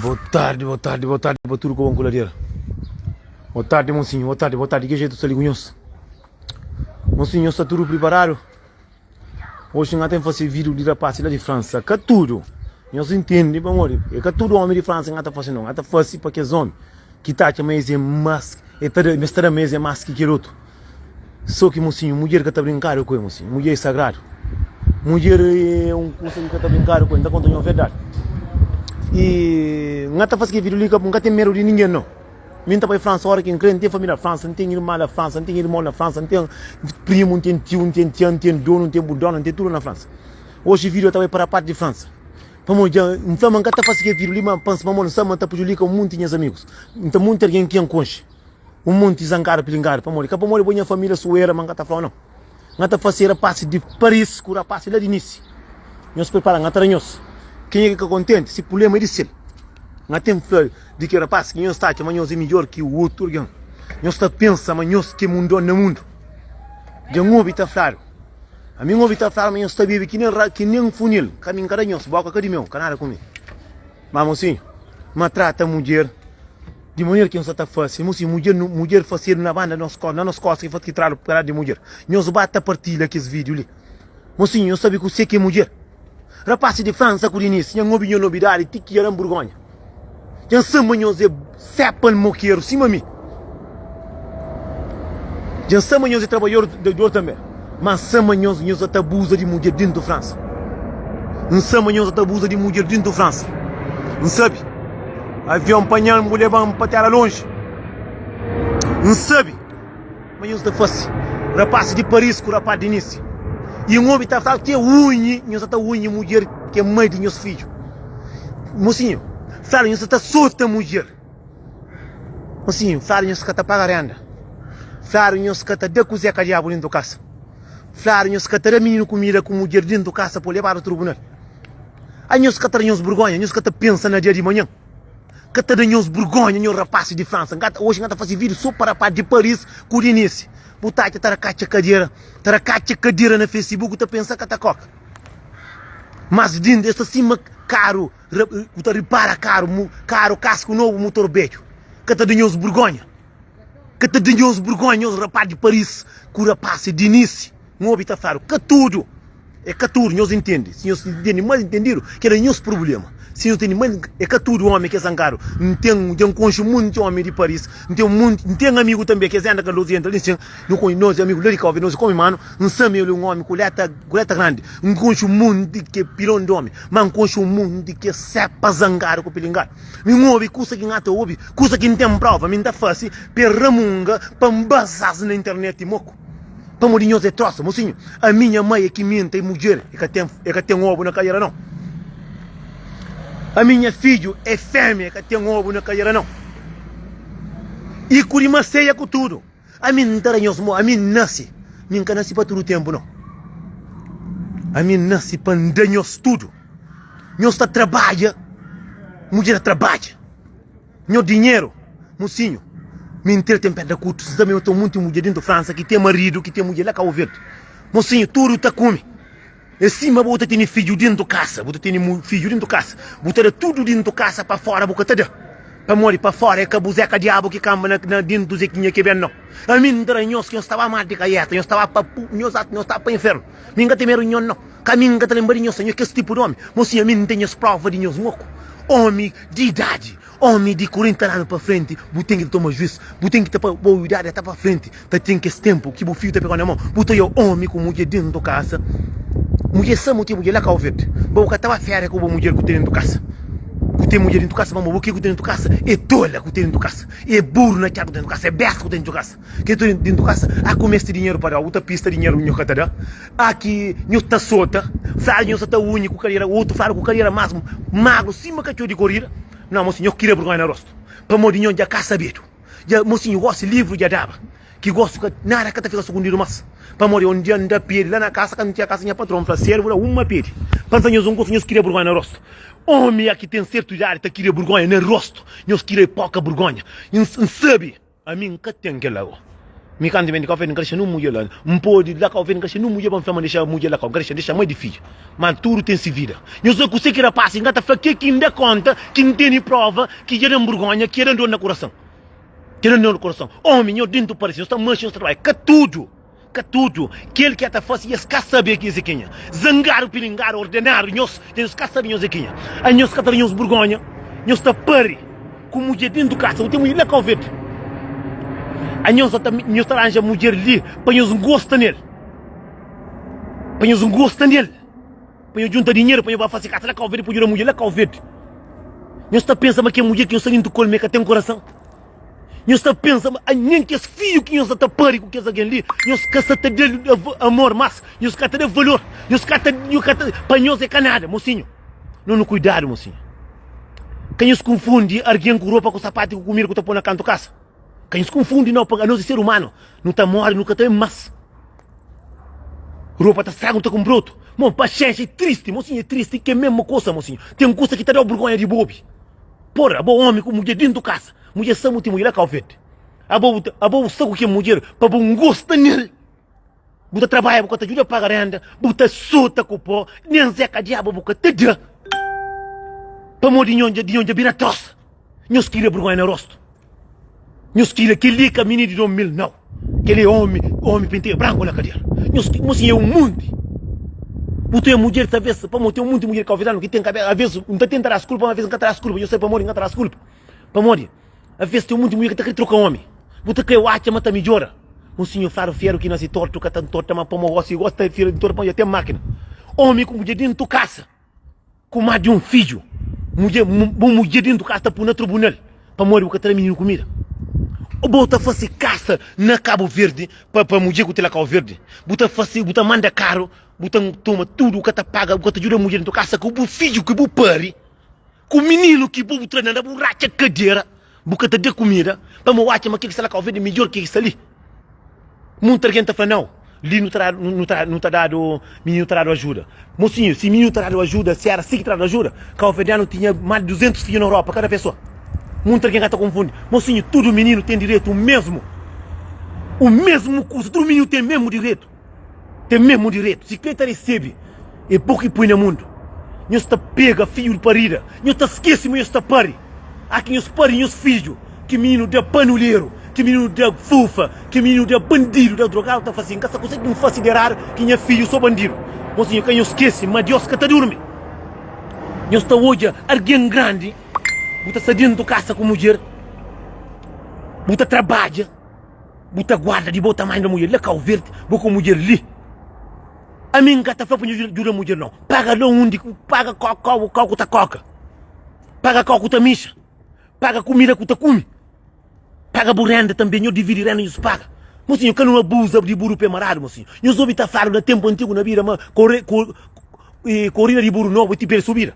Boa tardi, boa tardi, boa tardi pa tudu kobon ku ladera. Boa tardi, mosinhu, boa tardi, boa tardi. Ki jetu sta li ku nhos? Mosinhu, nhos sta tudu priparadu? Oxi N ta fase vídiu di rapasi la di Fransa. Ka tudu, nhos intende pamodi é ka tudu ómi di Fransa ki N ta fase nau. N ta fase pa kes ómi ki ta atxa ma es é más, es ta da ma es é más ki kel otu. So ki mosinhu, mudjer ka ta brinkadu ku el mosinhu. Mudjer é sagradu. Mudjer é un kusa ki ka ta brinkadu ku el. N ta konta nho verdadi. I N ka ta fasi kel video li, N ka ten medu di ningen nau. Mi N ta bai Fransa ora ki N kre. N ten familia na Fransa, N ten irma na Fransa, N ten irmon na Fransa, N ten primu, N ten tiu, N ten tia, N ten donu, N ten budona, N ten tudu na Fransa. Oxi video ta bai pa rapati di Fransa. Pamodi dja N fla ma N ka ta fasi kel video li, ma N pensa pamodi N sabe ma N ta prejudika un monti nhas amigus. N ten monti algen ki N konxe. Un monti zangadu pilingadu pamodi ka pamodi bo nha familia suera ma nka ta flau nau nha ta fase rapasi di paris ku rapasi la di nice nhos prepara nha ta da nhos kenha ki ka kontenti si pulema é di sel nha ten fla di ki rapasi ki nhos ta atxa ma nhos é midjor ki otu algen nhos ta pensa ma nhos ki é mundon na mundu dja n obi ta fladu ami n obi ta fladu ma nhos ta bebe ki nen ki nen funil ka mi nka da nhos boka ka di meu ka nada ku mi ma mosinhu ma trata mudjer Di manera ki nhos sa ta fase, mo si mudjer nu mudjer fasedu na banda nos kos na nos kosta ki fas ki tradu pedas di mudjer. Nhos ba ta partilha kes video li. Mo si nhos sabe kuse ki é mudjer. Rapasi di Fransa ku di Nice, nha obi nha nobidadi ti ki dja da-m burgonha. Dja N sa ma nhos é sepa mokeru sima mi. Dja N sa ma nhos é trabadjador tanbe. Ma N sa ma nhos nhos sa ta abuza di mudjer dintu Fransa. N sa ma nhos sa ta abuza di mudjer dintu Fransa. N sabe. Avion panha-m bu leba-m pa téra lonji. N sabe ma nhos ta fase rapás di Paris ku rapás di Nice. I N obi ta fla ki é unhi, nhos sa ta unhi mudjer ki é mai di nhos fidju. Mosinhu, fladu nhos sa ta sota mudjer. Mosinhu, fladu nhos ka ta paga renda. Fladu nhos ka ta da kuzê ka diabu dentu kasa. Fladu nhos ka ta da mininu kumida ku mudjer dentu kasa pa lebadu tribunal. Ai nhos ka ta da nhos burgonha, nhos ka ta pensa na dia di manhan. Ka ta da nhos burgonha, nhos rapazis di Fransa. N oji N ka ta fase vídiu so pa rapaz di Paris ku di Nice. Bu ta atxa ta rakatxa kadera, ta rakatxa kadera na Facebook ta pensa ka ta koka. Mas dintu es ta sima karu, ku ta ripara karu, karu kasku nobu, mutor bedju. Ka ta da nhos burgonha. Ka ta da nhos burgonha, nhos rapaz di Paris ku rapazis di Nice. N obi ta fladu, ka tudu. É ka tudu, nhos intende. Si nhos intende mal intendidu, kel é nhos prubléma. Si nhos intende mal, é ka tudu ómi ki é zangadu. N ten, dja N konxe monti ómi di Paris, N ten monti, N ten amigu tanbê ki es entra ka nos entra li sin, nu konxe, nos é amigu la di Kau Verdi, nos é kómi manu, N sabe el é un ómi ku létra, ku létra grandi. N konxe un monti ki é pilon di ómi, má N konxe un monti ki é sépa zangadu ku pilingadu. Mi N obi kusa ki N ata obi, kusa ki N ten próva, mi N ta fase pa e ramunga, pa N baza-s na internet moku. Pamodi nhos é trosa, mosinhu. Ami nha mai é ki minta e mudjer e ka ten e ka ten obu na kadera nau. Ami nha fidju é femia e ka ten obu na kadera nau. I ku di maseia ku tudu. Ami N ta da nhos mo, ami N nasi, mi N ka nasi pa tudu tempu nau. Ami N nasi pa N da nhos tudu. Nhos ta trabadja, mudjer ta trabadja. Nho dinheru, mosinhu, mintira ten perda kutu. Si sabe ma ten munti mudjer dentu Fransa ki ten maridu ki ten mudjer la Kau Verdi. Mosinhu, tudu ta kume. É sima bo ta tene fidju dentu kasa, bu ta tene fidju dentu kasa, bu ta da tudu dentu kasa pa fora bu ka ta da. Pamodi pa fora é ka bu Zeka Diabu ki kanba na na dentu Zekinha ki ben nau. Ami N ta da nhos ki nhos ta ba mar di kaieta, nhos ta ba pa nhos nhos ta ba pa infernu. Mi N ka ten medu di nho nau. Ka mi N ka ta lenbra di nhos, nhos kes tipu di omi. Mosinhu, ami N ten nhos prova di nhos moku. Omi di idadi, omi di 40 anu pa frenti, bu ten ki ta toma juis, bu ten ki ta pa bo idadi ta pa frenti, ta ten kes tenpu ki bu fidju ta pegau na mon, bu ta oia omi ku mudjer dentu kasa, mudjer sa motivu mudjer la Kau Verdi, bo ka ta ba feria ku bo mudjer ku ten dentu kasa, ku ten mudjer dentu kasa, pamodi bo ke ku ten dentu kasa e tola ku ten dentu kasa, e buru na txada ku ten dentu kasa, e besta ku ten dentu kasa. Ke ta dentu kasa, a ku meste dinheru pa da, bu ta pista dinheru nho ka ta da, a ki nho ta sota, fladu nho sa ta unhi ku kadera, otu fladu ku kadera mas magru sima katxor di korida, na mosi nho kria burgonha na rostu, pamodi nho dja ka sabedu, dja mosinhu gosi livru dja daba, ki gosi ka nada ka ta fika sukundidu mas, pamodi un dia N da pedi la na kasa, kantu N txiga kasa nha patron fla servu da uma pedi, pa N fla nhos un kusa nhos kria burgonha na rostu, omi a ki ten sertu idadi ta kria burgonha na rostu, nhos kria poka burgonha, N sabi. Ami N ka ten kel-la go. Mi kantu ben di Kau Verdi N ka dexa nun mudjer la. N pode la Kau Verdi N ka dexa nun mudjer pa N fla ma N dexa mudjer la Kau. N ka dexa, N dexa mai di fidju. Ma tudu ten si vida. Nhos obi kuse ki rapasi N ka ta fla ke ki N da konta ki N tene prova ki dja da-m burgonha, ki dja da-m dor na kurason. Dja da-m dor na kurason. Omi, nhos dentu paresi, nhos ta manxe, nhos ta trabadja. Ka tudu, ka tudu kel ki a ta fase es ka sabe ki es é kenha. Zangadu, pilingadu, ordenadu, nhos dja nhos ka sabe nhos é kenha. Anhos ka ta da nhos burgonha, nhos ta pari. Ku mudjer dentu kasa, bu ten mudjer la Kau Verdi. Anhos ta nhos ta ranja mudjer li pa nhos ngosta nel. Pa nhos ngosta nel. Pa nhos junta dinheru pa nhos ba fasi kasa la Kau Verdi pa djuda mudjer la Kau Verdi. Nhos ta pensa ma kel mudjer ki nhos sta dentu ku el ma el ka ten korason? Nhos ta pensa ma nen kes fidju ki nhos sa ta pari ku kes algen li, nhos ka sa ta da-l amor mas, nhos ka ta da valor, nhos ka ta, nhos ka ta, pa nhos é ka nada. Mosinhu, no nu kuidadu mosinhu. Ka nhos kunfundi argen ku ropa, ku sapatu i ku kumida ku ta poi na kantu kasa. Ka nhos kunfundi nau, pa anos é ser umanu, nu ta móre, nu ka ta ben mas. Ropa ta straga, nu ta kunpra otu. Mon, paxénxa é tristi, mosinhu, é tristi ki é mesmu kusa, mosinhu. Ten kusa ki ta da-u burgonha di bu obi. Porra, abo omi ku mudjer dentu kasa, mudjer sa mu ten mudjer la Kau Verde. Abo bu ta, abo bu sta ku kel mudjer pa bu ngosta nel. Bu ta trabadja, bu ka ta djuda paga renda, bu ta sota ku po, nen zeka diabu bu ka ta da. Pamodi nho di nho dja bira trosa. Nhos kria burgonha na rostu. Nhos kria kel-li ka mininu di 2000 nau. Kel-li é omi, omi penteia branku na kadera. Nhos mosinhu é un munti. Bu ten mudjer talvez, pamodi ten un munti mudjer kauverdianu ki ten kabesa, aves N ta tenta das kulpa, ma aves N ka ta das kulpa. Nhos sabe pamodi N ka ta das kulpa? Pamodi aves ten un munti mudjer ki ta kre troka omi. Bu ta kre atxa ma ta midjora. Mosinhu fladu feru ki nase tortu ka ta ntorta, ma pamo gosi gosta di fira di ntorta pamo dja ten makina. Omi ku mudjer dentu kasa ku mas di un fidju, mudjer bu mudjer dentu kasa ta pui na tribunal pamodi bu ka ta da mininu kumida. O bo ta fasi kasa na Kabu Verdi pa pa mudjer ku ten la Kabu Verdi, bu ta fasi bu ta manda karu, bu ta toma tudu, bu ka ta paga, bu ka ta djuda mudjer dentu kasa ku bu fidju ki bu pari. Ku mininu ki bu tra na bu ratxa kadera, bu ka ta da kumida, pamodi bu atxa ma kel ki sta la Kau Verdi é midjor ki kel ki sta li. Munti algen ta fla, Nau, li nu ta nu ta nu ta dadu, mininu ta dadu ajuda. Mosinhu, si mininu ta dadu ajuda, si éra si ki ta dadu ajuda, kauverdianu tinha más di 200 fidju na Europa, kada pesoa. Munti algen ka ta konfundi. Mosinhu, tudu mininu ten direitu o mesmu, o mesmu kusa, tudu mininu ten mesmu direitu. Ten mesmu direitu. Si kre ta resebe, é bo ki poi na mundu. Nhos ta pega fidju di parida, nhos ta skese ma nhos ta pari. A ki nhos pari nhos fidju, ki mininu da panuleru, ki mininu da fufa, ki mininu da bandidu, da drogadu, ta fla si, N ka sa kuse ki N fase di eradu ki nha fidju so bandidu. Mosinhu, ka nhos skese ma Deus ka ta durmi. Nhos ta odja algen grandi, bu ta sta dentu kasa ku mudjer, bu ta trabadja. Bu ta guarda di bo tamanhu da mudjer la Kau Verdi, bo ku mudjer li. Ami N ka ta fla pa nhu djuda mudjer nau. Paga la undi ku paga kau kau ku ta koka. Paga kau ku ta mixa. Paga kumida ku ta kume. Paga bu renda tanbe, nhu dividi renda nhos paga. Mosinhu, ka nu abuza di buru pe maradu, mosinhu. Nhos obi ta fladu na tenpu antigu na bida ma kore korida di buru nobu ti perde subida.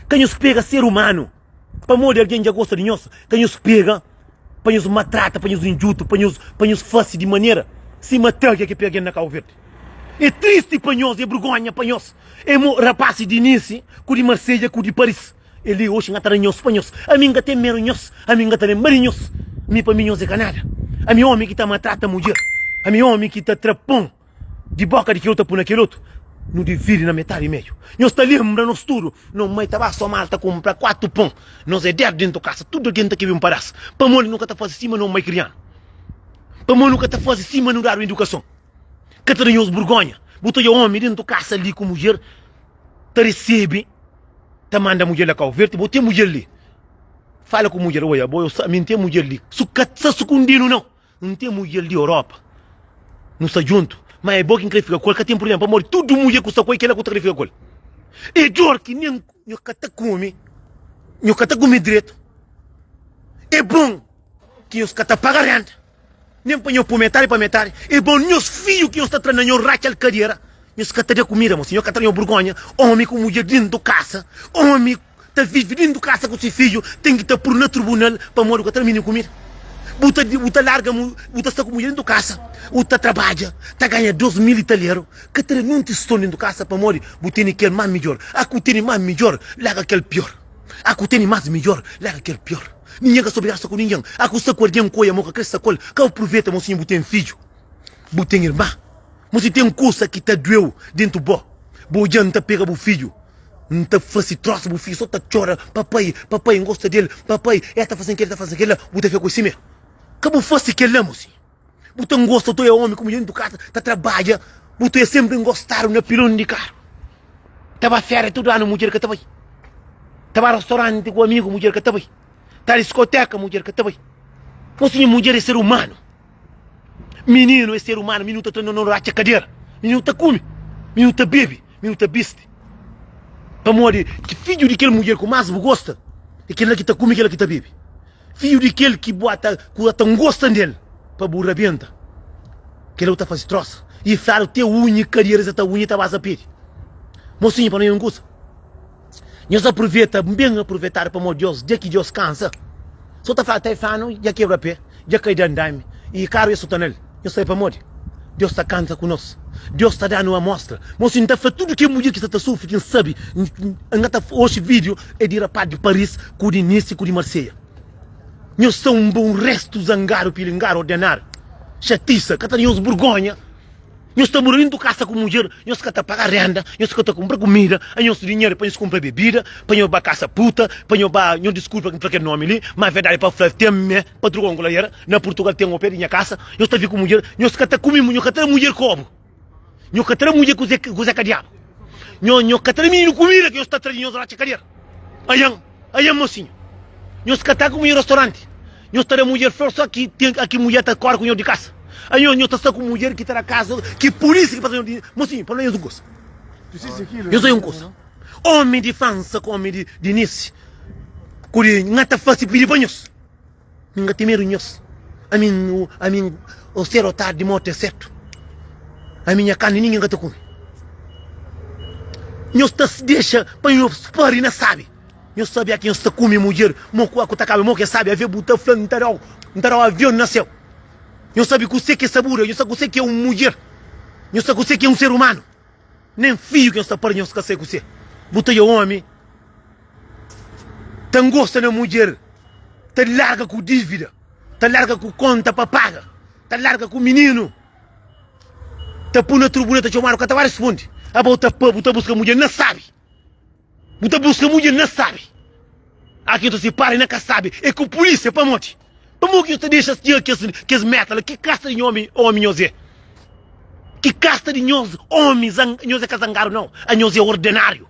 Ka nhos pega ser umanu. Pamodi algen dja gosta di nhos, ka nhos pega pa nhos matrata, pa nhos injutu, pa nhos pa nhos fase di manera sima tagia ki pega algen na Kau Verdi. É tristi pa nhos, é burgonha pa nhos. É mo rapasi di Nice ku di Marselha ku di Paris. É li oxi N ka ta da nhos pa nhos. Ami N ka ten medu nhos, ami N ka ta lenbra di nhos. Mi pa mi nhos é ka nada. Ami omi ki ta matrata mudjer, ami omi ki ta tra pon. Di boka di kel otu ta pui na kel otu, nu dividi na metadi meiu. Nhos ta lenbra nos tudu, no mai ta ba Somal ta kunpra kuatu pon, nos é des dentu kasa, tudu algen ta kebe un padas. Pamodi nu ka ta faze sima no mai krianu? Pamodi nu ka ta faze sima nu dadu idukason? Ka ta da nhos burgonha? Bu ta odja omi dentu kasa li ku mudjer ta resebe, ta manda mudjer la Kau Verdi, bo ten mudjer li. Fala ku mudjer, oia, bo, ami N ten mudjer li, su ka sta sukundinu nau. N ten mudjer di Europa, nu sta djuntu, ma é bo ki N kre fika ku el, ka ten prubléma, pamodi tudu mudjer ku sta ku el, kela ku ta kre fika ku el. É dor ki nen nhu ka ta kume, nhu ka ta kume dretu. É bon ki nhos ka ta paga renda, nen pa nho poi metadi pa metadi. É bon nhos fidju ki nhos ta tra na nho ratxa-l kadera, nhos ka ta da kumida, mosi, nho ka ta da nho burgonha, omi ku mudjer dentu kasa, omi. Ta vive dentu kasa ku si fidju ten ki ta pur na tribunal pamodi bu ka ta da mininu kumida. Bu ta bu ta larga bu ta sta ku mudjer dentu kasa, bu ta trabadja ta ganha 2000 italeru ka ta da nin tiston dentu kasa pamodi bu tene kel mas midjor. A ku tene mas midjor larga kel pior. A ku tene mas midjor larga kel pior. Ningen ka sta obrigadu sta ku ningen. A ku sta ku algen ku oia mo ka kre sta ku el ka apruveta mo sinhu bu ten fidju. Bu ten irma? Mo si ten kusa ki ta dueu dentu bo, bo odja N ta pega bu fidju, N ta fase trosa bu fidju so ta txora, Papai, papai, N gosta del, papai, el ta fasen kel, el ta fasen kel la, bu ta fika ku el simé? Ka bu fase kel la, mosinhu. Bu ta ngosta tu é omi ku mudjer dentu kasa ta trabadja, bu ta é senpri ngostadu na pilon di karu. Ta ba feria tudu anu mudjer ka ta bai. Ta ba restauranti ku amigu mudjer ka ta bai. Ta diskoteka mudjer ka ta bai. Mosinhu mudjer é ser umanu. Mininu é ser umanu, mininu ta tra no ratxa kadera, mininu ta kume, mininu ta bebe, mininu ta bisti. Pamodi ki fidju di kel mudjer ku mas bu gosta é kel la ki ta kume, kel la ki ta bebe. Fidju di kel ki bu ata ku ata ngosta nel pa bu rabenta, kel la bu ta faze trosa. I fladu te unhi kadera es ta unhi ta baza pedi. Mosinhu pa no un kusa. Nhos apruveta ben aprovetadu pamodi Dios dja ki Dios kansa. So ta fla ta flanu dja kebra pe, dja kai di andami i karu dja sota nel. Nhos sabe pamodi? Dios ta kansa ku nos. Dios ta danu amostra. Mosinhu ta fla tudu ke mudjer ki sta ta sufri ki N sabe. N ka ta oxi video é di rapaz di Paris ku di Nice ku di Marseille. Nhos sta un un restu zangadu pilingadu ordenadu. Xatisa ka ta da nhos burgonha. Nhos ta mora dentu kasa ku mudjer, nhos ka ta paga renda, nhos ka ta kunpra kumida, a nhos dinheru é pa nhos kunpra bebida, pa nhos ba kasa puta, pa nhos ba, nhos diskulpa ki N fla kel nomi li, ma verdadi pa fla ten me, pa truka un kuladera, na Purtugal ten o pe di nha kasa, nhos ta fika ku mudjer, nhos ka ta kume, nhos ka ta da mudjer kobu, nhos ka ta da mudjer kuze, kuze ka diabu, nho, nho ka ta da mininu kumida ki nhos ta tra di nhos ratxa kadera. Aian, aian mosinhu, nhos ka ta kume nha restauranti, nhos ta da mudjer flor so ki ten aki mudjer ta kore ku nhos di kasa. Anhos nhos ta sta ku mudjer ki ta da kasa, ki pulisia ki pasa nhos di mosinhu, pa nhos un kusa. Nhos oia un kusa. Omi di Fransa ku omi di di Nice ku di nha ta fasi pidi pa nhos. Mi nka ten medu nhos. Ami ami o sedu o tardi morti é sertu. Ami nha karni ningen ka ta kume. Nhos ta dexa pa nhos pari na sabi. Nhos sabi a ki nhos ta kume mudjer mo ku aku ta kaba mo ke sabi ave bu ta fla nta dau nta dau avion na seu. Nhos sabi kuse ke sabura, nhos sabi kuse ke un mudjer, nhos sabi kuse ke un ser umanu. Nen fiju ki nhos ta pari nhos ka sai kuse. Bu ta odja omi ta ngosta na mudjer, ta larga ku dívida, ta larga ku konta pa paga, ta larga ku mininu, ta pui na tribunal ta txomadu ka ta ba responde. Abo ta pa bu ta buska mudjer na sabi. Bu ta buska mudjer na sabi. Aki ta sipara na ka sabi é ku pulísia pamodi? Pamodi ki nhos ta dexa txiga kes kes meta la? Ki kasta di omi omi nhos é? Ki kasta di nhos omi zang nhos é ka zangadu nau, anhos é ordenáriu.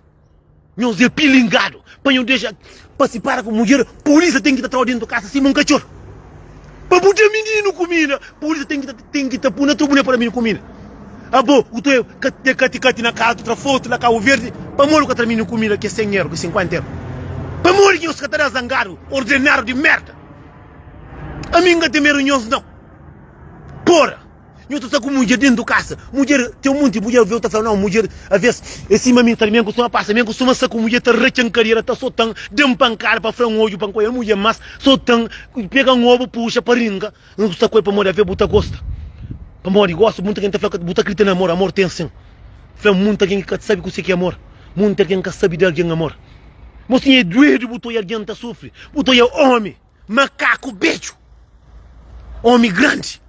Nhos é pilingadu pa nhos dexa pa sipara ku mudjer, pulísia ten ki ta trau dentu kasa sima un katxor. Pa bu da mininu kumida, pulísia ten ki ta ten ki ta pui na tribunal pa da mininu kumida. Abo bu ta te kati kati na kasa ta tra fotu na Kabu Verdi, pamodi bu ka tra mininu kumida ki é 100 eru, ki é 50 eru? Pamodi ki nhos ka ta da zangadu, ordenadu di merda? Ami N ka ten medu nhos nau. Pora! Nhos ta sta ku mudjer dentu kasa, mudjer ten un monti mudjer avês ta fla nau mudjer avês é sima mi ta mi N kustuma pasa, mi N kustuma sta ku mudjer ta ratxa-m kadera ta sota-m, da-m pankada pa fla-m odju pa N koia mudjer mas sota-m, pega-m obu puxa pa rinka. N sta ku el pamodi avê bu ta gosta Pamodi gosta Munta gen ta fla bu ta krita na amor Amor ten sin Fla munta gen ki ka sabi kuse ki é amor Munta gen ka sabi da algen amor Mosinha é duedu bu ta oia algen ta sufri Bu ta oia omi makaku bedju Omi grandi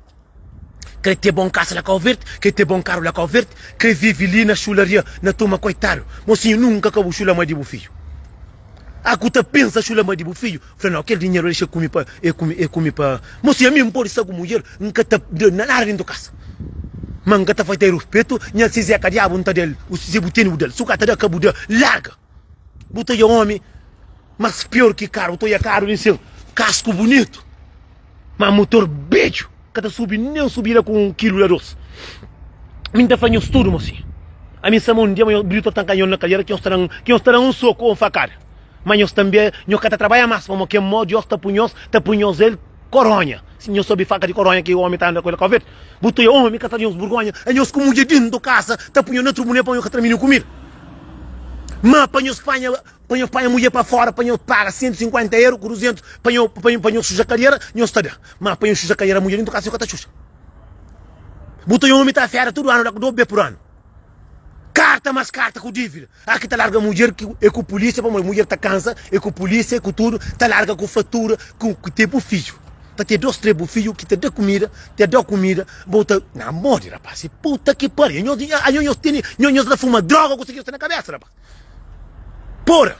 Kre te bon kasa la Kau Verdi Kre te bon karu la Kau Verdi Kre vivi li na xularia na tuma koitadu Mosinhu nunka ka bu xula mai di bu fidju A ku ta pensa xula mai di bu fidju Fla nau kel dinheru dexa kume pa e kume e kume pa Mosi ami N pode sta ku mudjer N ka ta da nada dentu kasa Ma N ka ta faita ruspetu Nha si zeka diabu N ta da-l U si bu tene bu da-l Si bu ka ta da ka bu da Larga Bu ta odja omi mas pior ki karu Bu ta odja karu li sin kasku bunitu Ma mutor bedju Ka ta subi nen subida ku un kilu da dos Mi N ta fla nhos tudu mosi Ami N sta ma un dia ma nhos Britu ta tanka nhos na kadera Ki nhos ta da-m ki nhos ta da-m un soku o un fakada Ma nhos tanbe, nhos ka ta trabadja mas, pamodi ken mau Dios ta pui nhos, ta pui nhos el koronha. Si nhos sabe faka di koronha ki omi ta anda ku el kau verde, bu ta oia omi ka ta da nhos burgonha, a nhos ku mudjer dintu kasa ta pui nhos na trubunel pa nhos ka tra mininu kumida. Ma pa nhos panha, pa nhos panha mudjer pa fora, pa nhos paga 150 eru ku 200 pa nhos, pa nhos xuxa kadera, nhos ta da. Ma pa nhos xuxa kadera mudjer dintu kasa nhos ka ta xuxa. Bu ta oia omi ta fera tudu anu, da ku 2 be pur anu. Karta mas karta ku dívida. Há ki ta larga mudjer ki é ku polícia pamodi mudjer ta kansa é ku polícia é ku tudo ta larga ku fatura ku ku te bu fidju. Ta ten dos, tres bu fidju ki ta da kumida, ta dau kumida, bo ta na modi rapaz, puta ki pariu, anhos anhos nhos tene, nhos nhos ta fuma droga ku se ki nhos ten na kabesa rapaz. Pora,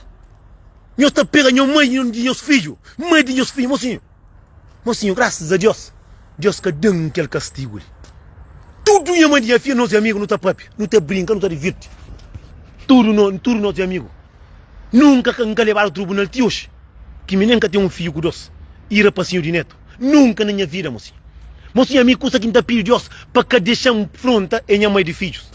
nhos ta pega nho mai di nhos fidju, mai di nhos fidju, mosinhu, mosinhu, grasas a Dios, Dios ka dan kel kastigu li. Tudu nha mai di nha fidju, nos é amigu, nu ta papia, nu ta brinka, nu ta divirti, tudu no, tudu nos é amigu. Nunka ka N ka lebadu trubunal ti oxi, ki mi nen ka ten un fidju ku dos i rapasinhu di netu. Nunka na nha vida, mosinhu. Mosinhu, ami kusa ki N ta pidi Dios pa ka dexa-m fronta é nha mai di fidjus.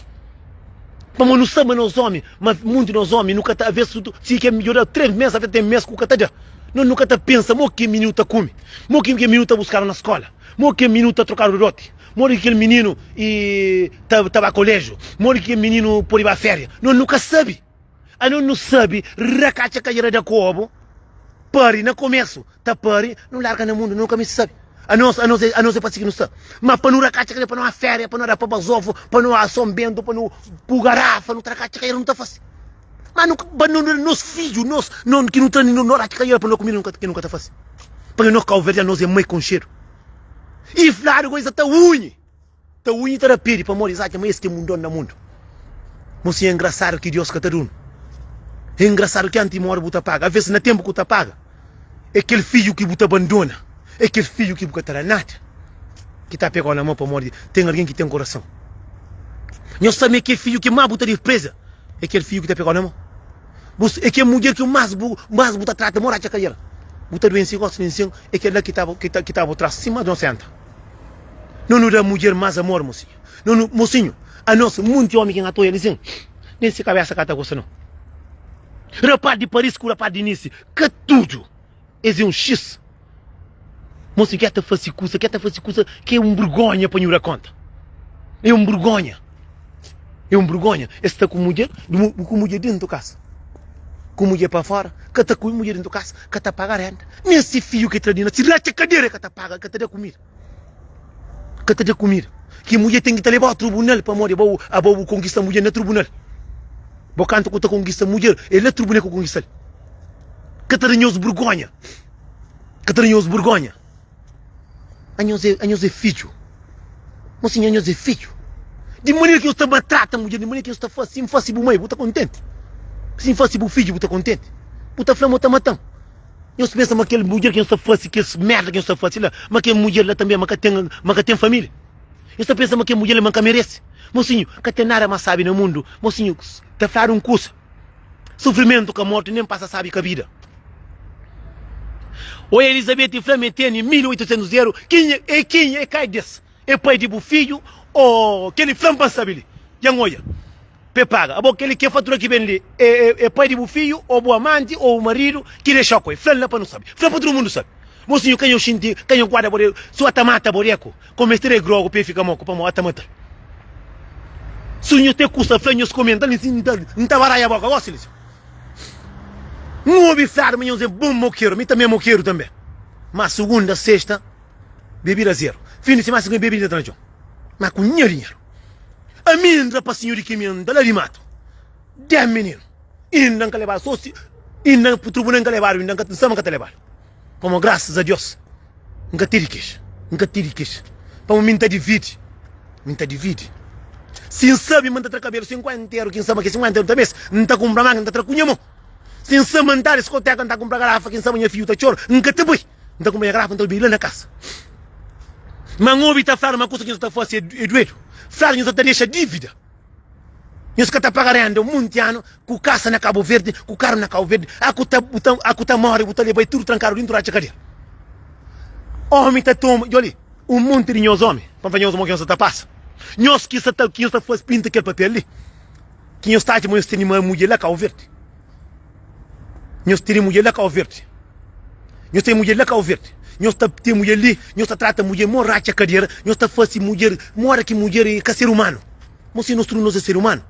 Pamodi nu sabe ma nos omi, ma munti nos omi nu ka ta, aves si ke midjor da 3 mes, aves ten mes ku ka ta da. Nos nu ka ta pensa mo ki mininu ta kume, mo ki mininu ta buskadu na skola, mo ki mininu ta trokadu doti, modi ki kel mininu i ta ta ba kolejiu, modi ki kel mininu pode ba feria. Nos nu ka sabe. Anos nu sabe rakatxa kadjera da kobu pari na komesu ta pari nu larga na mundu nu ka meste sabe anos anos é anos é pa si ki nu sta ma pa nu rakatxa kadjera pa nu a feria pa nu da pa bazofu pa nu a son bentu pa nu ku garafa nu ta rakatxa kadjera nu ta fase ma nu pa nu nos fidju nos no ki nu ta nu rakatxa kadjera pa nu da kumida nu ka ki nu ka ta fase pabia nos kauverdianu nos é mai konxedu i fladu gosi ta unhi. Ta unhi ta da pedi pamodi es atxa ma es ki é mundon na mundu. Mosinhu é engrasadu ki Dios ka ta dunu. É engrasadu ki anti mori bu ta paga. Aves na tenpu ku ta paga é kel fidju ki bu ta bandona, é kel fidju ki bu ka ta da nada ki ta pegau na mo pamodi ten algen ki ten korason. Nhos sabe ma é kel fidju ki mas bu ta dispreza é kel fidju ki ta pegau na mo. Bu é kel mudjer ki mas bu mas bu ta trata mo ratxa kadera. Bu ta duense gosi nin sin é kel la ki ta ki ta bu tras sima nosenta. No nu da mudjer mas amor mosinhu no nu mosinhu anos munti omi ki n'ta oia li sin nen si kabesa ka ta gosta no rapaz di paris ku rapaz di nice ka tudu es é un xis mosinhu ke ta fasi kusa ke ta fasi kusa ke un burgonha pa nhu da konta é un burgonha é un burgonha es sta ku mudjer ku mudjer dentu kasa ku mudjer pa fora ka ta kume mudjer dentu kasa ka ta paga renda nen si fidju ke tra di na si ratxa kadera ka ta paga ka ta da kumida. Ka ta da kumida. Ki mudjer ten ki ta lebau trubunal pamodi abo abo bu konkista mudjer na trubunal. Bo kantu ku ta konkista mudjer é na trubunal ku konkistal. Ka ta da nhos burgonha. Ka ta da nhos burgonha. Anhos é anhos é fidju. Mosinhu anhos é fidju. Di manera ki nhos ta maltrata mudjer, di manera ki nhos ta fasi, si N fasi bu mai bu ta kontenti? Si N fasi bu fidju bu ta kontenti? Bu ta fla ma bu ta matan. Nhos pensa ma kel mudjer ki nhos ta fase kes merda ki nhos ta fase la, ma kel mudjer la tanbe ma ka ten, ma ka ten familia? Nhos ta pensa ma kel mudjer la ma ka merese? Mosinhu, ka ten nada más sabi na mundu. Mosinhu, ta fladu un kusa, sufrimentu ka morti nen pasa sabi ka bida. Oi Elizabeti fla ma e tene 1800 eru, kenha e kenha e kai des? É pai di bu fidju ô kel-li? Fla-m pa N sabe li. Dja N odja pa e paga. Abo kel-li ki é fatura ki ben li é pai di bu fidju ô bu amanti ô bu maridu ki dexa-u ku el? Fla-m la pa nu sabe. Fla pa tudu mundu sabe. Mosinhu, ka nho xinti, ka nho guarda bo Su ata mata boreku, ko meste da grogu pa e fika moku pamodi ata mata-l. Su nho ten kusa fla, nhos komenta li si N ta baraia boka gosi li. N obi fladu ma nhos é bon mokeru, mi tanbe é mokeru tanbe. Ma sugunda, sexta. Bebida zero. Fin di simana si bebe inda ta na txon. Ma ku nha dinheru. Ami N rapasinhu di kimi N ta la di matu. Dés mininu. Inda N ka lebadu so si inda trubunal N ka lebadu inda N ka N sa ma N ka ta lebadu. Pamodi grasas a Dios N ka tene kexa. N ka tene kexa. Pamodi mi N ta dividi. Mi N ta dividi. Si N sabe ma N ta tra kabelu 50 eru ki N sa ma ke 50 eru ta bes N ta kunpra makina N ta tra ku nha mon. Si N sa ma N ta diskoteka N ta kunpra garafa ki N sa ma nha fidju ta txora N ka ta bai. N ta kunpanha garafa, N ta obi la na kasa. Ma N obi ta fladu ma kusa ki nhos ta fase é duedu. Fladu nhos ta dexa dívida. Nhos ka ta paga renda un monti anu ku kasa na Kabu Verdi, ku karu na Kabu Verdi. A ku ta, bu ta, a ku ta more, bu ta leba-i tudu trankadu dintu ratxa kadia. Omi ta toma, djo li, un monti di nhos omi, pa N fla nhos mo ki nhos ta pasa. Nhos ki sa ta, ki nhos ta fase pinta kel papel li, ki nhos ta atxa ma nhos tene ma mudjer la Kabu Verdi. Nhos tene mudjer la Kau Verdi. Nhos ten mudjer la Kau Verdi. Nhos ta ten mudjer li, nhos ta trata mudjer mo ratxa kadera, nhos ta fase mudjer mora ki mudjer e ka ser umanu. Mo si nos tudu nos é ser umanu.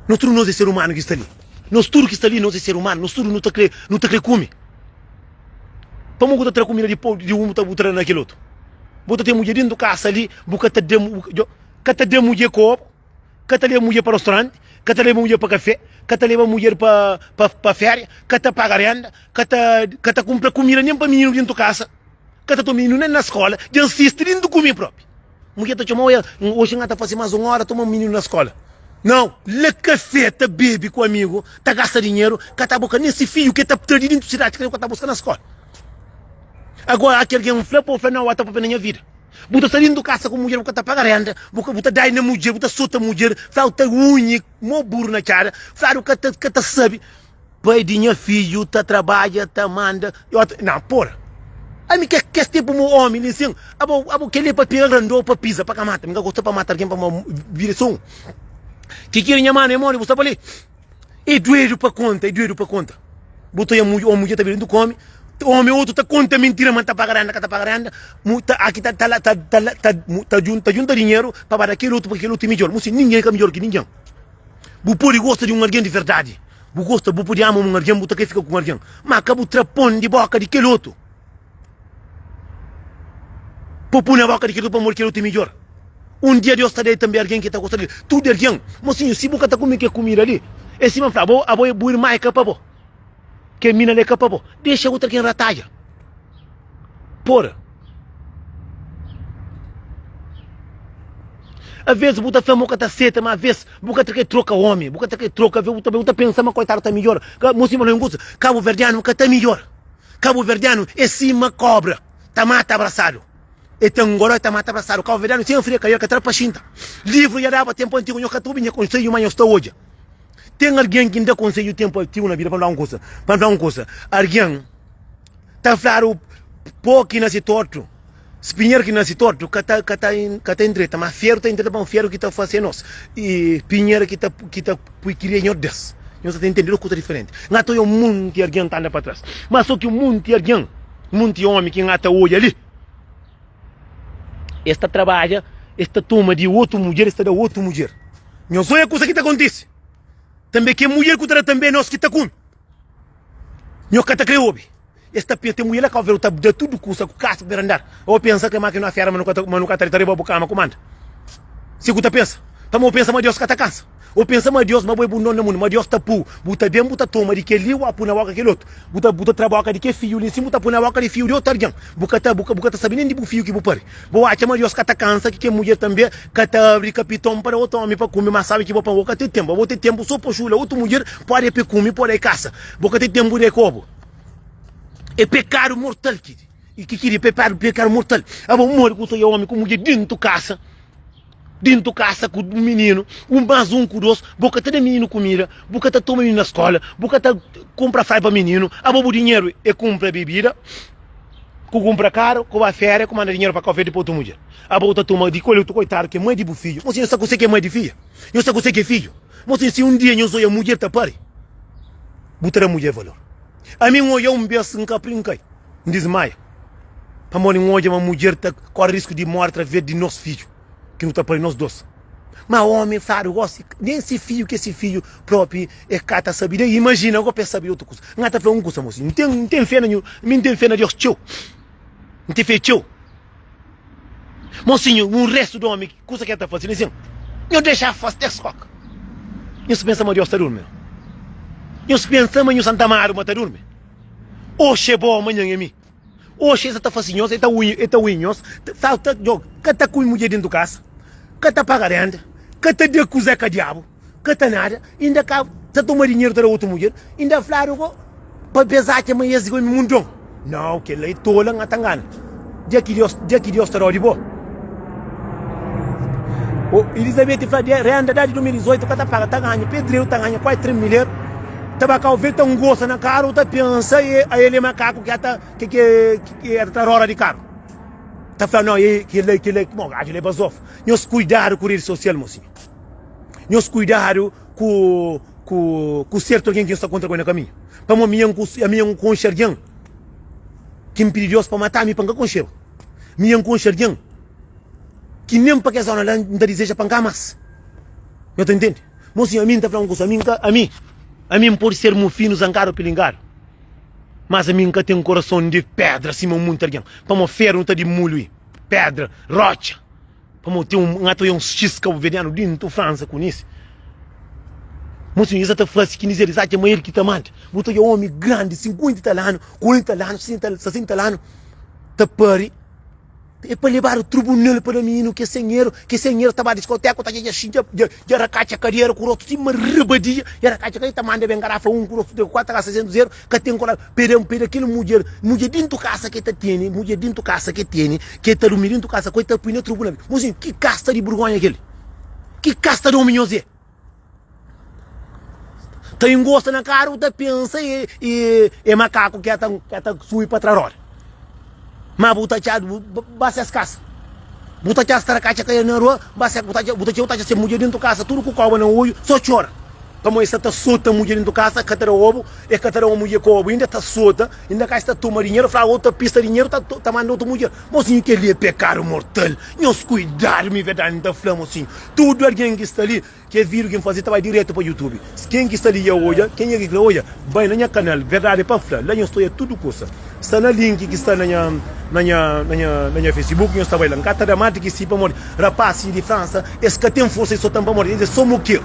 Nos tudu nos é ser umanu ki sta li. Nos tudu ki sta li nos é ser umanu. Nos tudu nu ta kre, nu ta kre kume. Pamo ku ta tra kumida di po di un bu ta bu tra na kel otu. Bu ta ten mudjer dentu kasa li, bu ka ta da, ka ta da mudjer kopu. Ka ta leba mudjer pa restauranti, ka ta leba mudjer pa kafé, ka ta leba mudjer pa pa féria, ka ta paga renda, ka ta ka ta kunpra kumida nen pa mininu dentu kasa. Ka ta toma mininu nen na skola, dja N sisti dintu ku mi propi. Mudjer ta txoma, oia, oxi N ka ta fase más un óra toma mininu na skola. Nau, la kafé ta bebe ku amigu, ta gasta dinheru, ka ta boka nen si fidju ke ta tra di dintu sidadi ka ta buska na skola. Agora, a ki algen fla pa bu fla, nau, a ta papia na nha vida. Bu ta sta dintu kasa ku mudjer, bu ka ta paga renda, bu ka bu ta dai na mudjer, bu ta sota mudjer, fladu ta unhi mo buru na txada, fladu ka ta ka ta sabe. Pai di nha fidju ta trabadja, ta manda, na pora. Ami ke kes tipu mo omi li sin, abo abo keli pa pega grandou pa pisa pa ka mata, mi ka gosta pa mata algen pamo vida é so un. Kikiri nha manu é modi bu sta pa li? É duedu pa konta, é duedu pa konta. Bu ta oia omi mudjer ta bira dentu ku omi, omi otu ta konta mintira ma ta paga renda ka ta paga renda, mu ta aki ta ta ta ta ta ta junta dinheru pa ba da kel otu pa kel otu é midjor. Mo si ningen ka midjor ki ningen. Bu pode gosta di un algen di verdadi, bu gosta, bu pode ama un algen, bu ta krê fika ku un algen, má ka bu tra pon di bóka di kel otu pa bu poi na bóka di kel otu pamodi kel otu é midjór. Un dia Deus ta da-i tanbê algen ki ta gosta di el. Tudu algen, mosinhu, si bu ka ta kume kel kumida li, é sima N fla bo, abo é bu irma é ka pa bo, kel mina li é ka pa bo. Dexa otu algen ratadja. Pora. Aves bu ta fla ma bu ka ta seta, ma aves bu ka ta kre troka omi, bu ka ta kre troka, aves bu ta bu ta pensa ma koitadu ta midjora. Ka mo sima un kusa, kabuverdianu ka ta midjora. Kabuverdianu é sima kobra, ta mata abrasadu. E ta ngora, e ta mata abrasadu. Kabuverdianu sen fria ka el ka tra pa xinta. Livru ya daba tempu antigu, nho ka ta obi nha konsedju, ma nho sta odja. Ten algen ki N da konsedju tempu antigu na vida pa N fla un kusa, pa N fla un kusa, algen Ta fladu po ki nasi tortu, spinheru ki nasi tortu ka ta ka ta ka ta indreta, ma feru ta indreta pamodi feru ki ta fase nos i pinheru ki ta ki ta pui kria Nhor Deus. Nhos ta intende? Dus kusa diferenti. N ata oja un monti algen ta anda pa tras, ma so ki un monti algen, monti omi ki N ata oja li, es ta trabadja, es ta toma di otu mudjer, es ta da otu mudjer. Nhos oja kusa ki ta kontise. Tanbe ke mudjer ku ta da tanbe nos ki ta kume. Nho ka ta kre obi. Es ta pensa, ten mulher la Cabo Verde ta da tudu kusa ku kasa ku berandar. Ô pensa ke ma ke no afera ma no ka ta ma no ka ta ta riba bu kama ku manda. Si ku ta pensa. Pamo pensa ma Deus ka ta kansa. Ô pensa ma Deus ma bo é bu non na mundu, ma Deus ta pu bu ta ben bu ta toma di kel li bu pu na boka kel otu. Bu ta bu ta tra boka di ke fiu li sin bu ta pu na boka di fiu di otu algen. Bu ka ta bu ka bu ka ta sabi nen di bu fiu ki bu pari. Bo atxa ma Deus ka ta kansa ki ke mudjer tanbe ka ta abri kapiton pa da otu omi pa kume, ma sabi ki bo pa bo ka ten tenpu. Bo ten tenpu so pa xula otu mudjer pode pe kume, pode e kasa. Bo ka ten tenpu di e kobu. E pekadu mortal ki ki ki di pekadu pekadu mortal. Abo modi ku ta oja omi ku mudjer dintu kasa, dintu kasa ku mininu, un mas un ku dos, bo ka ta da mininu kumida, bu ka ta toma mininu na skola, bu ka ta kumpra frai pa mininu, abo bu dinheru e kumpra bibida. Ku kumpra karu, ku ba feria, ku manda dinheru pa kau fedi pa otu mudjer. Abo bu ta toma di kol otu koitadu ki é mai di bu fidju. Mosi, nhos sa kuse ki é mai di fidja? Nhos sa kuse ki é fidju? Mosi, si un dia nhos oja mudjer ta pari, bu ta da mudjer valor. Ami N oja un bes, N kapri, N kai, N dismaia, pamodi N oja ma mudjer ta kori risku di mori atraves di nos fidju ki nu ta pari nos dos. Ma omi fladu gosi, nen si fidju ki é si fidju propi e ka ta sabi da. Imajina go pa e sabi otu kusa. N ka ta fla un kusa mosi, N ten, N ten fe na nhu, mi N ten fe na Deus txeu. N ten fe txeu. Mosinhu, un restu di omi, kusa ki e ta fasi li sin, nhu dexa fasi des koka. Nhos pensa ma Deus ta durmi? Nhos pensa ma nhu Santa Amadu ma ta durmi? Oxi é bo, manhan é mi. Oxi es ta fasi nhos, e ta ui, e ta ui nhos, ta, ta, ta, ka ta kume mudjer dentu kasa, ka ta paga renda, ka ta da kuze ka diabu, ka ta nada, inda ka ta toma dinheru ta da otu mudjer, inda fladu go pa es atxa ma es gomi mundon. Nau, kel-la é tola, nha ta ngana. Dia ki Deus, dia ki Deus ta da-u di bo. O, Elizabeth fla, de renda da di 2018 ka ta paga, ta ganha pedreru, ta ganha 4 mil eru. Ta ba Cabo Verde ta ngosta na karu ta pensa e a el é makaku ki ta ki ki ta tra roda di karu ta fla no e kila kila mo gaju la é bazof nhos kuidadu ku redi sosial mosinhu nhos kuidadu ku ku ku sertu algen ki nhos ta kontra ku el na kaminhu pamo mi ami N konxe algen ki N pidi Deus pa mata mi pa N ka konxeba mi N konxe algen ki nen pa kes zona la N ta dizeja pa N ka mas nho ta intende. Mosinhu, ami N ta fla un kusa, ami N ka, ami, ami N pode ser mufinu, zankadu, pilingadu, mas ami N ka ten korason di pedra sima munti algen, pamodi feru nu ta dimului pedra, rotxa, pamodi ten un, N ata oja un xis kabuverdianu dintu Fransa ku Nisi. Mosinhu, es ta fla si ki nizer, es atxa ma el ki ta manda. Bu ta oja omi grandi, 50 i tal anu, 40 anu, 60 anu, 60 anu. Ta pari É pa lebadu trubunal pa da mininu ke sen eru, ke sen eru ta ba diskoteku ta dja dja dja dja rakatxa kadera ku rostu sima rabadia, dja rakatxa kadera ta manda ben garafa un ku rostu de 4 a 600 eru, ka ten koraji pe da pe da kel mudjer, mudjer dintu kasa ke ta tene, mudjer dintu kasa ke tene, ke ta durmi dintu kasa ku el ta pui na trubunal. Mosinhu, ki kasta di burgonha kel? Ki kasta di omi nhos é? Ta ingosta na karu ta pensa e e e makaku ki ta ki ta subi pa tra roda. Ma bu ta txadu bu ba ses kasa. Bu ta txadu sta katxa kai na rua, ba se bu ta bu ta txeu ta txa se mudjer dentu kasa tudu ku koba na odju so txora. Pamodi e sta ta sota mudjer dentu kasa ka ta da obu, e ka ta da un mudjer ku obu inda ta sota, inda ka sta toma dinheru fla otu ta pista dinheru ta ta manda otu mudjer. Mosinhu kel-li é pekadu mortal. Nhos kuidadu mi verdadi N ta fla mosinhu. Tudu algen ki sta li, kes vídiu ki N faze ta bai diretu pa YouTube. Ken ki sta li dja odja, kenha ki kre odja, bai na nha kanal Verdadi pa Fla. La nhos ta odja tudu kusa. Sta na link ki sta na nha na nha na nha na nha Facebook, nhos ta bai la. N ka ta da más di ki si pamodi rapazis di Fransa es ka ten forsa di sota-m pamodi es é so mokeru.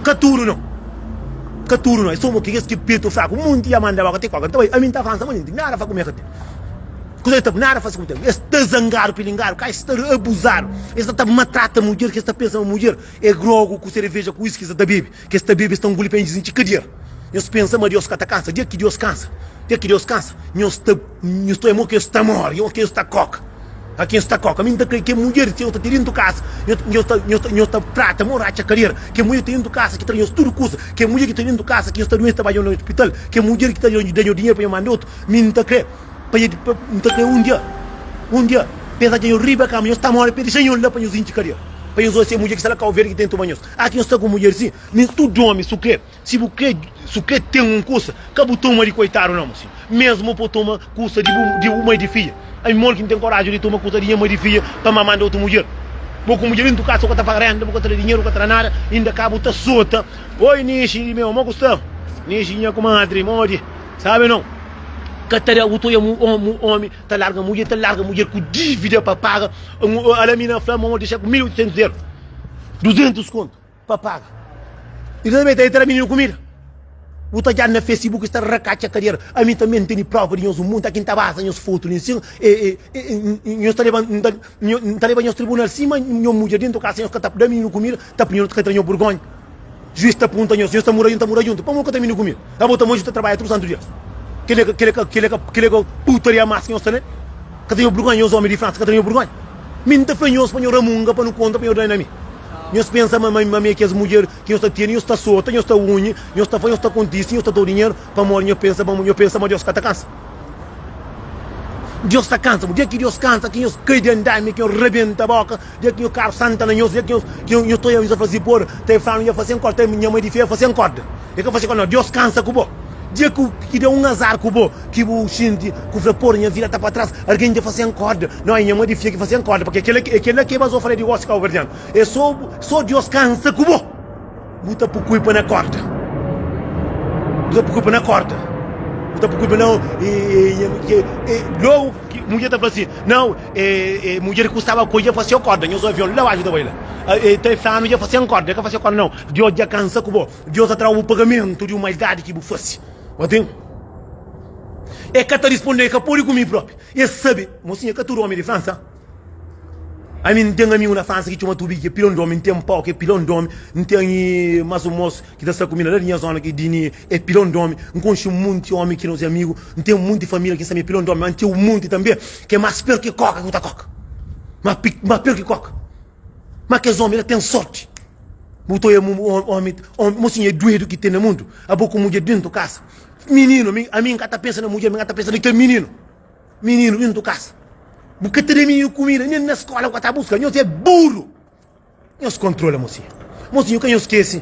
Ka tudu nau. Ka tudu nau, é so mokeru. Kes ki petu fraku, munti dja manda boka ti koka. N ta bai, ami N ta avansa manenti, nada fa ku mi ka ten. Kuza ta nada fasi ku tempu. Es ta zangadu pilingadu, ka es ta abuzadu. Es ta ta matrata mudjer ki es ta pensa ma mudjer é grogu ku sereveja ku whisky es ta bebe. Ki es ta bebe es ta nguli pa intxi kadera. Nhos pensa ma Deus ka ta kansa. Dia ki Deus kansa, dia ki Deus kansa, nhos ta nhos ta mo ki nhos ta mori, o ki nhos ta koka. A ki nhos ta koka. Mi n ta kre ke mudjer ki nhos ta ten dentu kasa, nhos ta nhos ta nhos ta trata mo ratxa kadera. Ke mudjer ki ta dentu kasa ki tra nhos tudu kusa. Ke mudjer ki ta dentu kasa ki nhos ta duense ta bai na ospital. Ke mudjer ki ta da nhos dinheru pa nhos manda otu. Mi n ta kre. Pa nha pa N ta kre un dia, un dia Pensa dja nho riba kama nhos ta more pa dexa nho la pa nhos intxi kadia Pa nhos oja se mudjer ki sta la Kau Verdi ki ten tuma nhos Ah ki nhos sta ku mudjer si Mi tudu omi su kre si bu kre su kre ten un kusa Ka bu tuma di koitadu na mosinhu Mesmu pa bu tuma kusa di bu di bu mai di fidja Ami modi ki N ten koraju di tuma kusa di nha mai di fidja pa ma manda otu mudjer Bo ku mudjer dentu kasa bu ka ta paga renda bu ka ta da dinheru bu ka ta da nada Inda ka bu ta sota Oi Nixi di meu mo ku sta Nixi nha kumadri modi Sabe nau Ka ta da bu ta oja omi ta larga mudjer ta larga mudjer ku dívida pa paga ala mina fla ma dexa ku 1800 euro 200 kontu pa paga i ta ta da mininu kumida bu ta dja na facebook sta rakatxa kadera ami tanbe n tene prova di nhos un monti aki n ta baza nhos fotu li nsin e nhos ta leba n ta leba nhos tribunal sima nho mudjer dentu kasa nhos ka ta da mininu kumida ta punha ka ta nho burgonha Juiz ta punta nhos, nhos ta mura juntu, ta mura juntu, pamodi ka ta mini ku mi? Abo ta manju ta trabadja tudu santu dia. Keli ka, keli ka, keli ka, keli ka putaria mas ki nhos ta ne? Ka ta nho burgonha, nhos omi di Fransa, ka ta nho burgonha? Mi N ta fla nhos pa nho ramunga, pa nu konta, pa nho da na mi. Nhos pensa ma, ma, ma mi é kes mudjer ki nhos ta tene, nhos ta sota, nhos ta unhi, nhos ta fla, nhos ta kontise, nhos ta dau dinheru, pamodi nho pensa, pamodi nho pensa ma Deus ka ta kansa. Deus ta kansa, dia ki Deus kansa, ki nhos kai di andami, ki nhos rebenta boka, Dia ki nho karu santa na nhos, dia ki nho nho toia nho ta fla si por ta e flanu nha fase nkorda, ta nha mai di fia fase nkorda. E ka fase nkorda nau, Deus kansa ku bo. Dia ku ki da un azar ku bo, ki bu sinti ku fla por nha vida ta pa tras, argen dja fase nkorda. Nau, e nha mai di fia ki fase nkorda, pake kela e kela ke bazofa la di gosi kauverdianu. E so so Deus kansa ku bo. Bu ta pu kulpa na korda. Bu ta pu kulpa na korda. Bu ta pu kulpa na logu ki mudjer ta fla si, nau, e mudjer ku staba ku dja fase korda, nhos avion la baxu ta bai la. E ta flanu dja fase korda, e ka fase korda nau. Dios dja kansa ku bo. Dios ta trau bu pagamentu di un maldadi ki bu fase. Obi? E ka ta risponde, e ka pode ku mi propi. E sabe, mosinha, ka tudu omi di Fransa. Ami N ten amigu na Fransa ki txoma Tubi, ki é pilon di omi. N ten Pau, ki é pilon di omi. N ten mas un mos ki ta sta ku mi na la di nha zona, ki Dini, é pilon di omi. N konxe un monti omi ki nos é amigu. N ten un monti família ki N sabe é pilon di omi. Ma N ten un monti tanbe ki é más pior ki koka ki bu ta koka. Más pior ki koka. Ma kes omi la ten sorti. Bu ta oja omi, mosinhu é duedu ki ten na mundu. Abo ku mudjer dentu kasa. Mininu, ami N ka ta pensa na mudjer, mi N ka ta pensa na kel mininu. Mininu dentu kasa. Bu ka ta da mininu kumida, nen na skola bu ka ta buska. Nhos é buru! Nhos kontrola mosinhu. Mosinhu, ka nhos skese,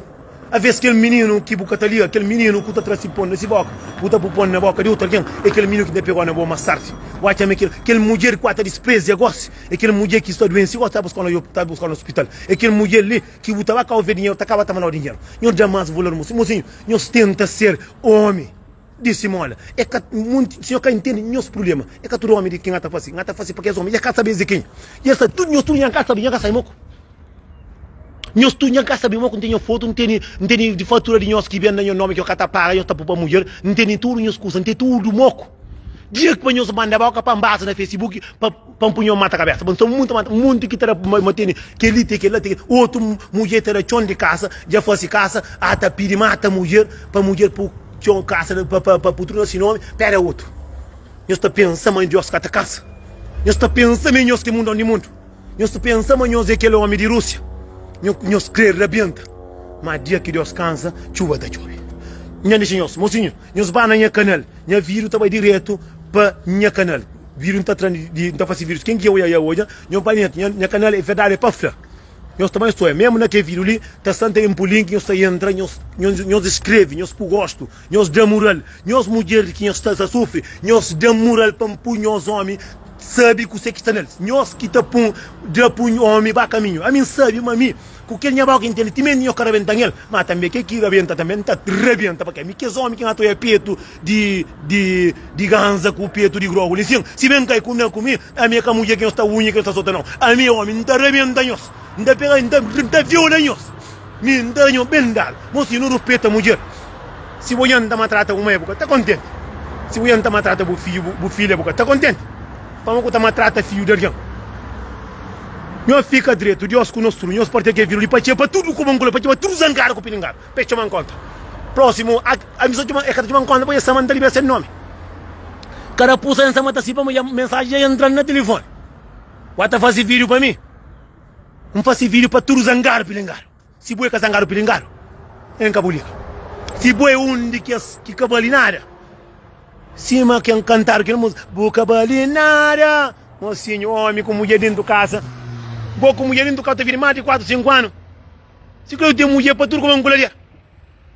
aves kel mininu ki bu ka ta liga, kel mininu ku ta tra si pon na si boka, bu ta pu pon na boka di otu algen, é kel mininu ki ta pegau na bo mas tardi. Bu atxa ma kel, kel mudjer ku ata disprezia gosi, é kel mudjer ki sta duensi gosi, ta buskau na, ta buskau na ospital. É kel mudjer li ki bu ta ba kau ve dinheru, ta kaba ta mandau dinheru. Nhos da mas valor, mosinhu. Mosinhu, nhos tenta ser omi. Di simola é ka munti sinhor ka intende nhos prublema é ka tudu omi di ki nha ta fasi nha ta fasi pa kes omi nha ka sabe es di kenha nha sa tudu nhos tudu nha ka sabe nha ka sabe moku nhos tudu nha ka sabe moku ntene fotu ntene ntene di fatura di nhos ki ben na nha nomi ki yo ka ta paga nhos ta pu pa mudjer ntene tudu nhos kusa ntene tudu moku. Dia ki pa nhos manda boka pa nbaza na facebook pa pa npui nhos mata kabesa. Nton munti mata munti ki ta da ma tene keli te kela te otu mudjer ta da txon di kasa dja fasi kasa a ta pidi mata mudjer pa mudjer pu txon kasa pa pa pa putruna si nomi pera otu. Nhos ta pensa ma Dios ka ta kansa? Nhos ta pensa ma é nhos ki é mundon di mundu? Nhos ta pensa ma nhos é kel ómi di Rúsia? Nhos krê rabenta? Má dia ki Deus kansa, txuba ta txobe. Nha dexa nhos, mosinhu, nhos ba na nha kanal. Nha vídiu ta bai diretu pa nha kanal. Vídiu N ta tra di, N ta fase vídius. Ken ki odja, ya odja. Nhos bai netu. Nha kanal é verdadi, é pa fla. Nhos ta bai nhos ta odja. Mésmu na kel vídiu li, ta sta, N ta ben pui link, nhos ta entra, nhos, nhos skrebe, nhos pui gostu. Nhos da mural, nhos mudjer di ki nhos sta ta sufri, nhos da mural pa N pui nhos omi sabi kuse ki sta nel. Nhos ki ta pun da pui omi ba kaminhu. Ami N sabi ma mi, ku kel nha boka N ntende, timenti nhos ka rabentan el, ma tanbe kel ki rabenta tanbe N ta rabenta pa ke mi. Kes omi ki N ta oia petu di di di ganza ku petu di grogu li sin, si ben kai ku na ku mi, ami é ka mudjer ki nhos ta unhi ki nhos ta sota nau. Ami é omi, N ta rabenta nhos, N ta pega N ta N ta viola nhos. Mi N ta da nhos ben dadu. Mosi, nu ruspeta mudjer. Si bo yanta matrata bu mai, bu ka ta kontenti. Si bu yanta matrata bu fidju, bu filha, bu ka ta kontenti. Pamodi ku ta matrata fidju di algen? Nhos fika dretu, Deus ku nos tudu. Nhos partia kel vidu li pa txia pa tudu ku bon kula, pa txia pa tudu zangadu ku pilingadu, pa e txoma-m konta. Prósimu, ami so txoma, e ka ta txoma-m konta, pabia sama N ta libra se nomi. Karapusa N sama ta si pamodi mensaji dja entra-m na tilifoni. Ba ta fasi vidiu pa mi? N fasi vidiu pa tudu zangadu pilingadu. Si bo é ka zangadu pilingadu, N ka bu liga. Si bo é un di kes ki ka bali nada, sima ken kantadu kel múzika, Bu ka bali nada, mosinhu, omi ku mudjer dentu kasa. Bo ku mudjer dentu kasa ta viri más di 4, 5 anu. Si kre ten mudjer pa tudu kuma nkuladia.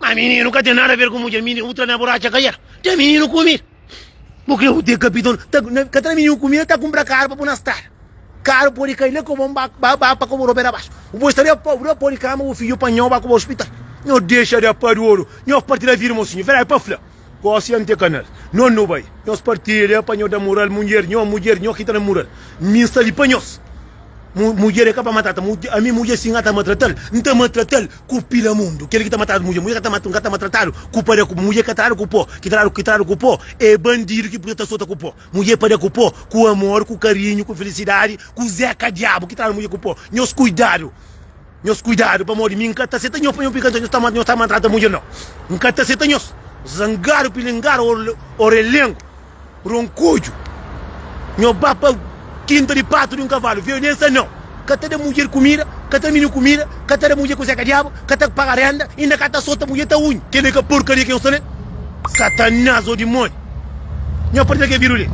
Ma mininu ka ten nada a ver ku mudjer, mininu bu tra na buracha ka era. Ten mininu kumida. Bu kre bu ten kapiton, ta, ka tra mininu kumida, ta kumpra karu pa bu na strada. Karu pode kai la kobon ba, ba, ba pa kobo robera baxu. Bu pode sta da pode kama bu fidju panhau ba kobo hospital. Nho dexa da padoru, nho partilha vida mosinhu, verdadi pa fla. Gosi ante kanal. No nu bai. Nhos partilha pa nho da mural mudjer, nho mudjer, nho ki ta da mural. Mi nsta li pa nhos. Mudjer é ka pa matrata, ami mudjer si N ta matratal, N ta matratal ku pila mundu. Kel ki ta matrata mudjer, mudjer ka ta ka ta matratadu ku pa da ku mudjer ka tradu ku po, ki tradu ki tradu ku po é bandidu ki puta ta sota ku po. Mudjer pa da ku po, ku amor, ku karinhu, ku felisidadi, ku zeka diabu ki tradu mudjer ku po. Nhos kuidadu, nhos kuidadu pamodi mi N ka ta seta nhos pa nhos fika nhos ta nhos ta matrata mudjer nau. N ka ta seta nhos. Zangadu, pilingadu, orelengu. Ronkodju, nho ba pa kinta di patu di un kavalu, violensa nau, ka ta da mudjer kumida, ka ta da mininu kumida, ka ta da mudjer kuzé ka diabu, ka ta paga renda, inda ka ta sota mudjer ta unhi. Kel-li ka porkaria ki nho sta ne? Satanás ô dimóni! Nho parti na kel vidu li.